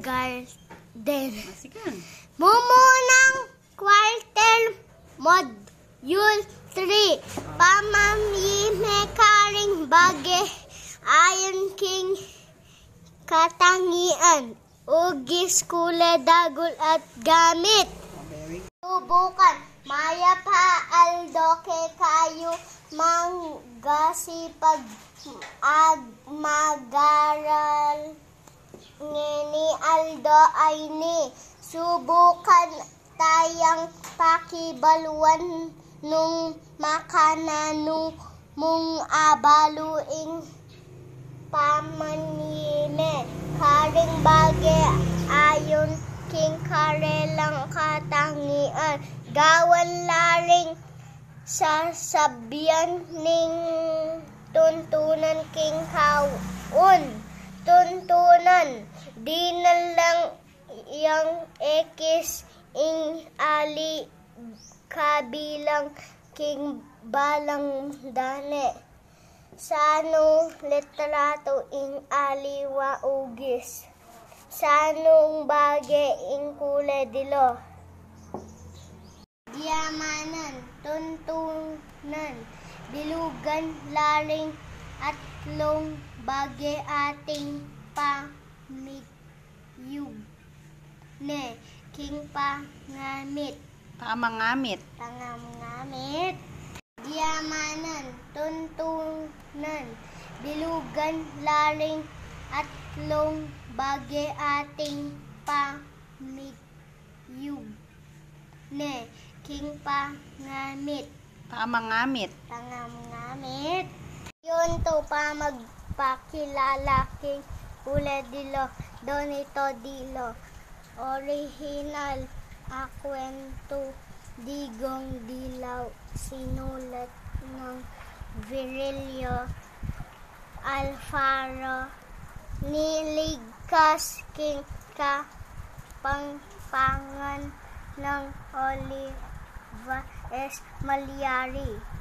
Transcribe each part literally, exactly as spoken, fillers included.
Garden. Masikan. Mumunang quarter, Module three. Pamamye karing bage ayon king katangian. Ugis, kule, dagul at gamit. Subukan. Mayap a aldo kekayu, manggasipag ag-, mag-aral. Ngeni aldo a ini, subukan tayang pakibaluan nung makananu mung abalu ing pamamye karing bage ayon king karelang katangian. Gawan la ring sasabian ning tuntunan king kaun. Tuntunan, dinalan yang ekis ing ali kabilang king balang dane. Sanung litratu ing ali wa ugis? Sanung bage ing kule dilu? Yamanan, tuntunan, bilugan la ring atlung bage ating pamit yugne king pangamit. Pamangamit. Pangangamit. Yamanan, tuntunan, bilugan la ring atlung bage ating pamit yugne king pangamit. Pamangamit. Pangangamit. Yunto pamagpakilala king kule dilu, Donito Dilo. Orihinal a kwentu, Digong Dilaw, sinulat nang Virilio Alfaro, niligkas king Kapampangan nang Oliva S. Malyari.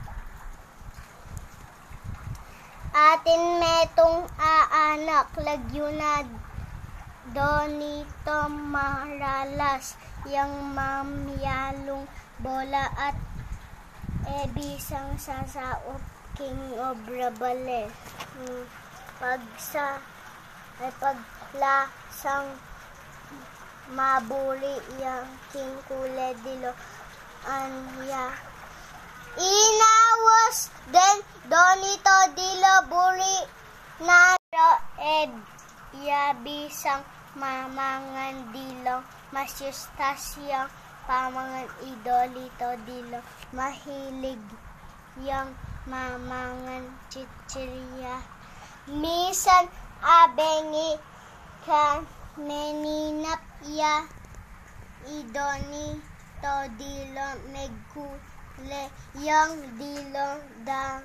Atin metung a anak, lagyu na Donito, maralas yang mamyalung bola at e bisang sasaup king obra bale. Hmm, pagsa-, e, paglasang maburi ya king kule dilu, anya inawas den Donito Dilo, buri na ro e ya bisang mamangan dilong masustansiyang pamangan i Donito Dilo. Mahilig yang mamangan chichirya. Misan a bengi ka meninap ya i Donito Dilo, megkule yang dilo da,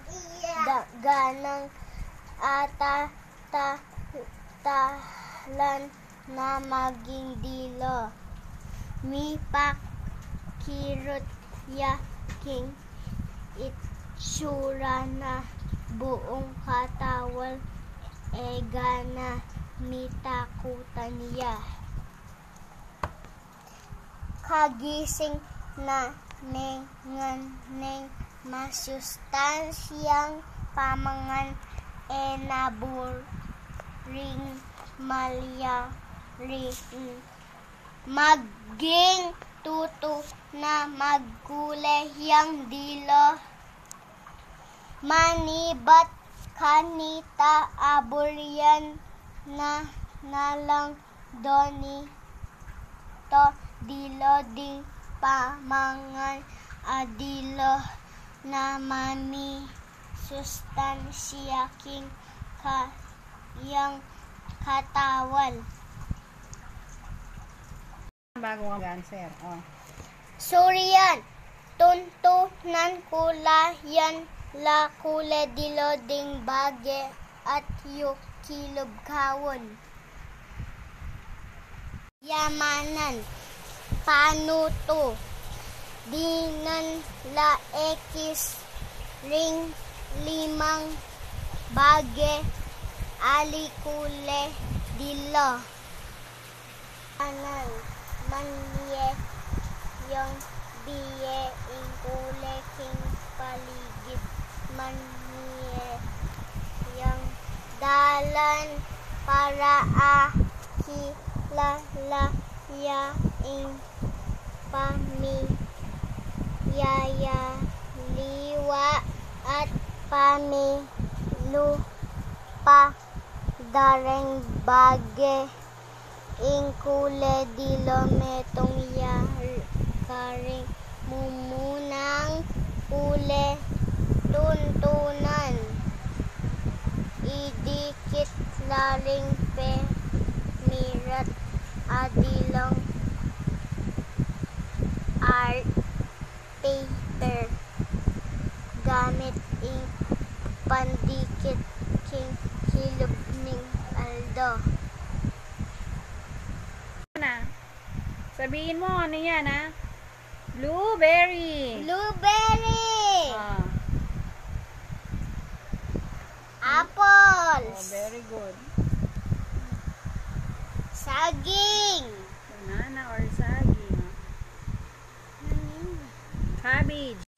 da, ganang ata ta-, talan na maging dilo. Mipakirut ya king itsura na, buung katawan e gana mitakutan ya. Kagising na mengan neng masustansyang pamangan e na buring Malyari. Maging tutu na magkule yang dilo. Manibat kanita, aburian na na lang Donito Dilo ding pamangan a dilo na mamisustansya king kayang katawan. Bago kang answer. O. Surian, tuntunan ku la yan la kule dilo ding bage at yu kilub kawun. Yamanan, panutu, dinan la ekis ring limang bage ali kule dilo. Anan, manyayang bie ing kule king paligid, manyayang dalan para akilala ya ing pamiyayaliwa at pamilupa da ring bage. Ing kule di lumetung ya karing mumunang kule tuntunan. Idikit la ring pemirat a dilong art paper gamit ing pandikit king kilub ning aldo. Na. Sabihin mo, ano yan, ha? Blueberry. Blueberry. Ah. Apples. Oh, very good. Saging. Banana or saging. Cabbage.